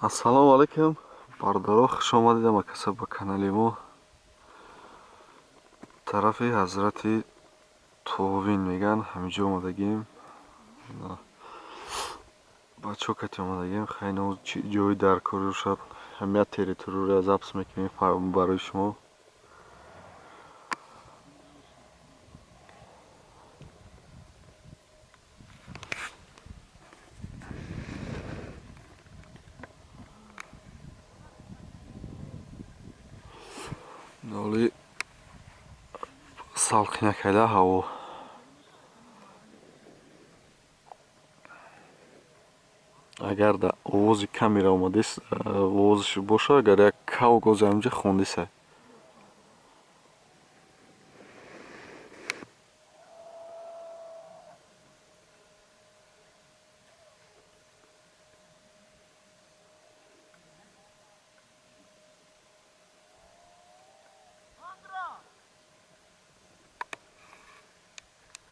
Ассалому алайкум, бародаро, хуш омадед ҳамакаса ба канали мо. Тарафи ҳазрати Товин меган, ҳаминҷо омадагим. Бачаҳо кати омадагим, хайно ҷои даркорӣ шад, ҳамия территорияро запис мекунем барои шумо. Ноли салқина кайда ҳаво. Агар да овози камера омадест, овозаш боша, агар як кав гози ҳаминҷа хондисай.